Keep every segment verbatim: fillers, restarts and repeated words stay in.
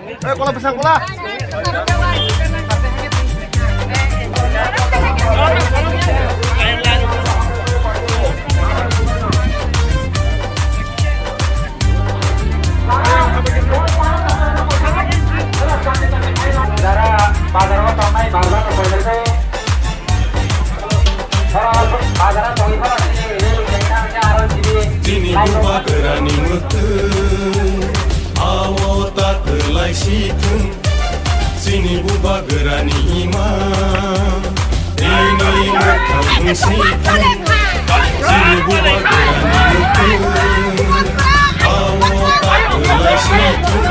Eh, kola bwsang kola. Jara bazar o tongnai bazar o tongnai. Chini bubagrani mwtwng, awo ta kwlai si thung. Chini bubagrani ima, tini mwkhang si thung. Chini bubagrani mwtwng, awo ta kwlai si thung.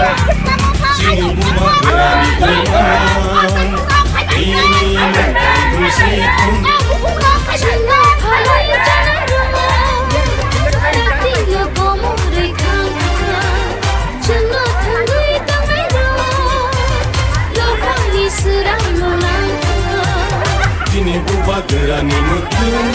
Chini bubagrani ima, tini mwkhang si thung. Chini bubagrani mwtwng.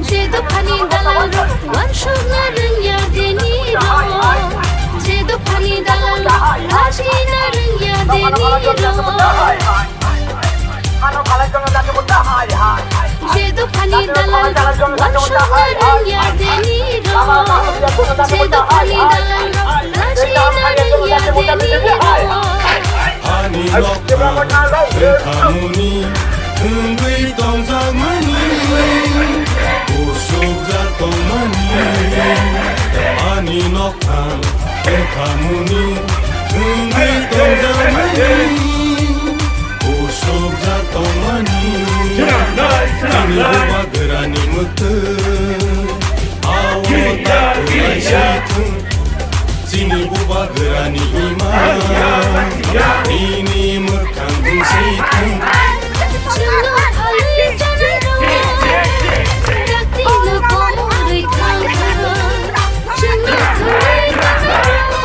Je dophani dalalrok uansukna rwngya deni rok. Je dophani dalalrok lachina rwngya deni rok. Je dophani dalalrok uansukna rwngya deni rok. Je dophani dalalrok lachina rwngya deni rok. Ani nokhang wngkhamuni wngwi tongjakmani, usukjak tongmani. Ani nokhang wngkhamuni wngwi tongjakmani, usukjak tongmani. Chini bubagrani mwtwng, awo ta kwlai si thung. Chini bubagrani ima, tini mwkhang bwswi thung. Chwngno phalwi janai rw, daktino komorwi thang thang. Chwngno thangwi janai rw,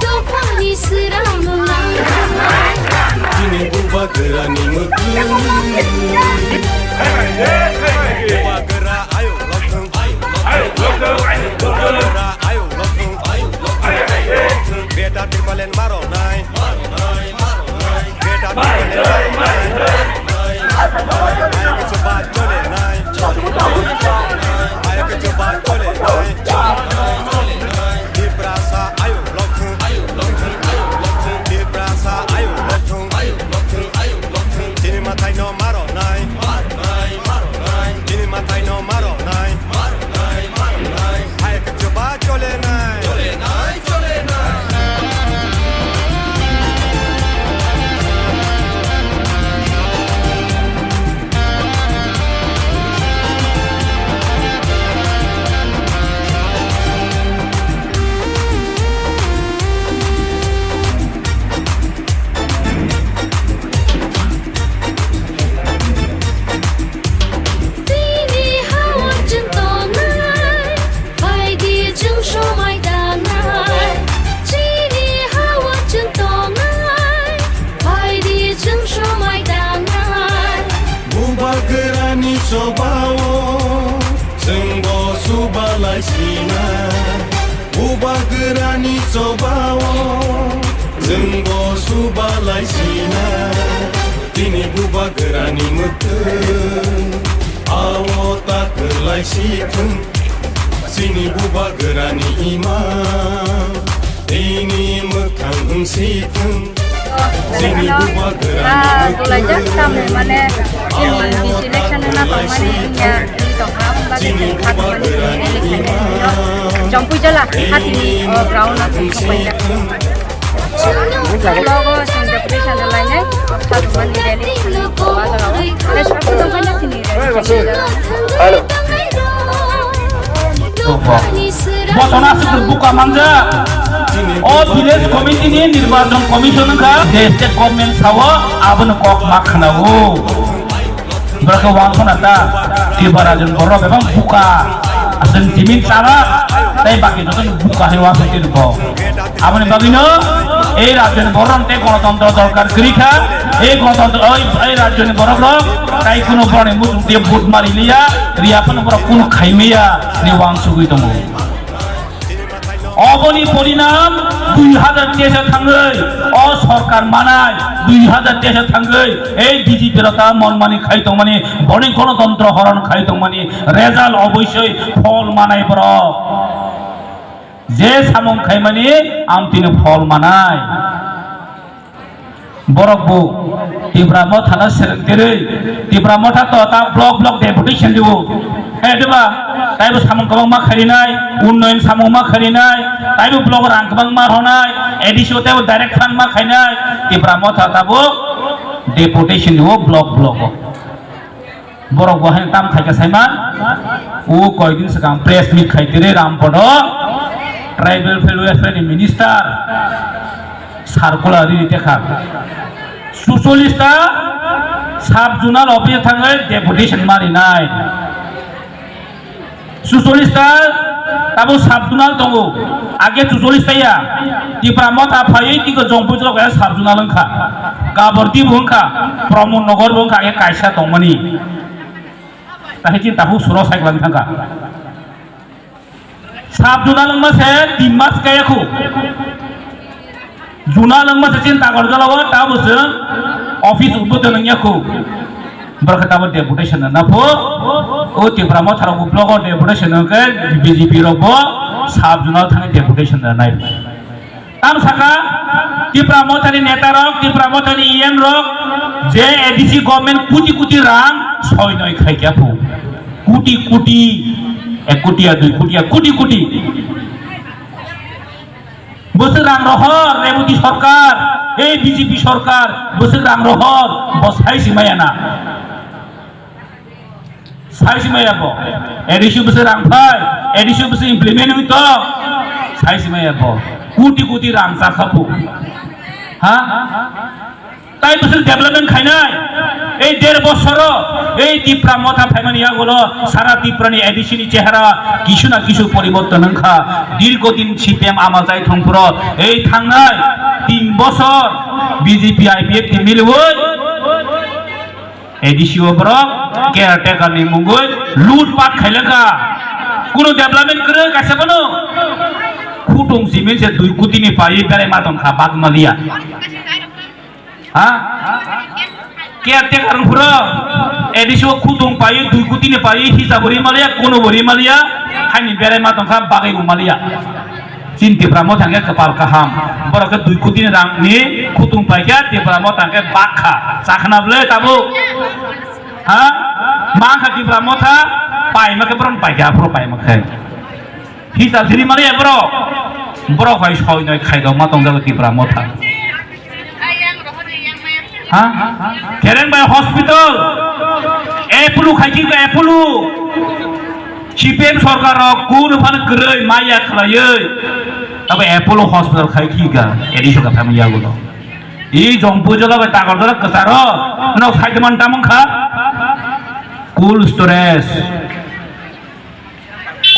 dophani swrangno lang thang. Chini bubagrani mwkhang. Bubagra ayuk lok thung. Bubagra ayuk lok thung. Beta tripalen maro nai. Beta tripalen maro nai. Ayuk chuba chole nai. Ayuk chuba chole nai. Tiprasa ayuk lok thung. Tiprasa ayuk lok thung. Chini mathai no maro nai. Chini mathai no maro nai. Hai ke chuba chole nai. Chini ha-o chwng tongnai, phaidi chwng somai tangnai. Chini ha-o chwng tongnai, phaidi chwng somai tangnai. Bubagrani chobao chwngbo subalai sinai. Bubagrani chobao chwngbo subalai sinai. Chini bubagrani mwtwng, awo ta kwlai si thung. Chini bubagrani ima, tini mwkhang wng si thung. Ano, ah, gulaijak tamni mane ini D C election na tongmani inya ini tongkha, aboni bagwi chwng kha tongmani ini rally khainai no. Jompuijala hatini o ground o chwng thangpaijak. Logo chwng deputation rwlainai, kha tongmani rally khainai o jaga o. Tei sabo tongmani chini rally khainai o jaga o. Botona aswk buka manja. O village committee ni nirbachon commission wngkha. Je state government sao abono kok ma khwnao. Borok khe wansana ta. Tripura rajyoni borok bebak buka. Aswk jimin chala. Tei baki joto buka hai wansana tini bo. Aboni bagwino ei rajyoni borok tei gonotontro dorkar kwrwi kha. Ei gonotontro, ei, ei rajyoni borok rok tai kuno borokni muchung twi vote mari liya, riya phano borok kuno khai maya ni wansugwi tongo. Oboni porinam dui hazar teis o thangwi o sorkar manai, dui hazar teis o thangwi ei B J P rok ta mon mani khai tongmani, boni gonotontro horon khai tongmani result oboisoi phol manai borok. Je samung khaimani amtwino phol manai. Borok bo Tipra Motha no seleng terwi, Tipra Motha to ta block block deputation dibo. He diba? Taibo samung kwbangma khainai, unnoyon samung ma khainai, taibo block rang kwbangma honai, A D C o taibo direct fund ma khainai, Tipra Motha tabo deputation dibo block block o. Borok bo haino tam khaika saima. O koidin swkang press meet khai tiri Rampodo tribal welfare ni minister circular riri tekha. Suchollis ta sub zonal office thangwi deputation marinai. Suchollis ta tabo sub zonal tongo. Age suchollis ta ya. Tipra Motha phaiwi tiko Jompuijala kaya sub zonal wngkha. Kabordi bo wngkha. Pramod Nagar bo wngkha. Age kaisa tongmani. Tahai chin tahu suro cycle wngkha. Sub zonal wngma se tin mas kaya khu. Zonal wngma se chin Takarjala o tabo se office udbodhon wngya khu. Borok khe tabo deputation na pho. O Tipra Motha rok bo block o deputation wngkhe B J P rok bo sub zonal thangwi deputation na nai. Tam saka Tipra Motha ni neta rok, Tipra Motha ni E M rok je A D C government kuti kuti rang soi noi khai kya pho. Kuti kuti, ek kuti ya dui kuti ya kuti kuti. Bwswk rang rohor, Reboti sorkar, ei B J P sorkar, bwswk rang rohor, bo sai si maya na. Sai si maya bo. A D C bwswk rang phai, A D C bwswk implement wngwi tong. Sai si maya bo. Kuti kuti rang chakha bo. Ha? Tai bwswk development khainai. Ei der bosoro ei Tipra Motha phaimani yagulo sara Tiprani A D C ni chehara kisu na kisu poriborton wngkha. Dirgo din C P M ama jai thongphuru ei thangnai tin bosor B J P I P F T miliwi A D C o borok caretaker ni mungwi loot pat khailangkha. Kuno development kwrwi kaisa bono khutung simi se dui kuti ni paiwi berai ma tongkha bagmaliya. Ha? Caretaker wngphuru A D C o khutung paiwi dui kuti ni paiwi hisab bo rimaliya, kuno bo rimaliya, haini berai ma tongkha bagwi bo maliya. Chini Tipra Motha hwnkhe kwpal kaham. Borok khe dui kuti ni rang ni khutung paikha, Tipra Motha hwnkhe bakha. Chakhna bwle tabuk. Ha? Mankha Tipra Motha, paima khe borok paikha, aphuru paima khe. Hisab siri mani borok. Borok hai soi noi khaidok ma tongjago Tipra Motha. Ha? Kereng bai hospital. Apollo khai ki Apollo. C P M sorkar rok kun phan kwrwi maya khlaiwi. Abo Apollo hospital khai ki ga. Edi sorkar tham yago no. I Jompuijala bai Takarjala kwcharo. No khai man tamung kha. Cold storage.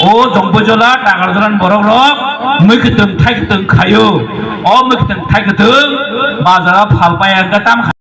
O Jompuijala Takarjala ni borok rok mui kwtwng thai kwtwng khaio. O mui kwtwng thai kwtwng bazar o phal pai ang khe tam